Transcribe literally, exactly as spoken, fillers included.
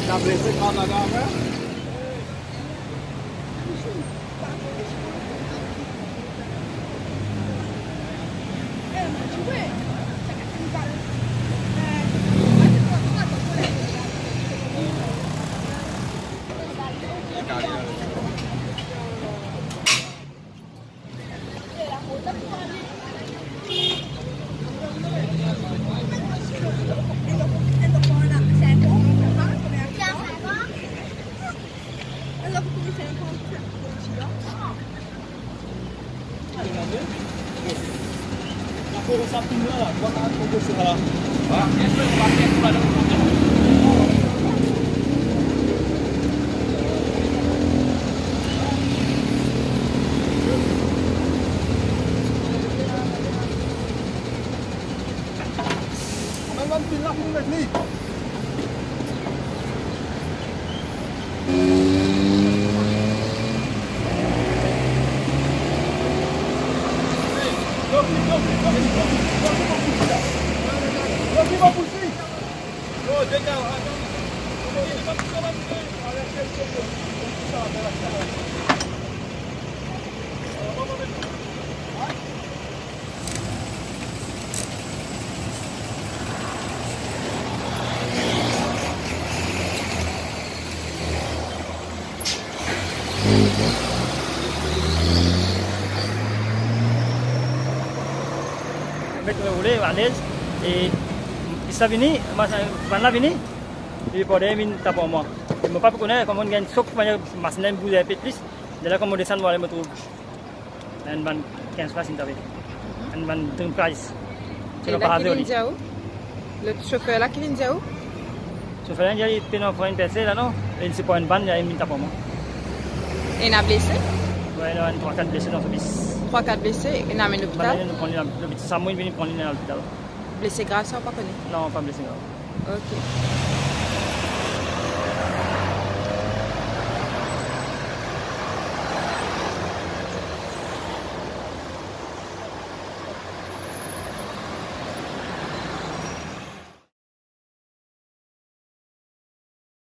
T'as blessé quand, madame, hein? Amenn bann pil la pou nou met li. Met roule alez, e plis la vini, mas-, bann la vini, e borde vinn tap ar mwa. E mo pa pou kone kouma gagn sok, kouma masinn la inn bouz inpe plis. Lerla kan mo desann, mo ale, mo trouv enn bann kinz plas inn tape. Enn bann dream prize. E la ki vinn dir ou? Lot sofer la ki vinn dir ou? Sofer la inn dir li pena pran enn perse la, non? E li ti pran enn bann, li inn tap ar mwa. Ena blese? Wi, ena enn trwa kat blese dan so bis. Trwa kat blese, ena amenn lopital? Bann la, nou pran li lopital. Samou inn vini pran li dan lopital. Blese grav sa, ou pa kone? Non, pa blese grav. Ok.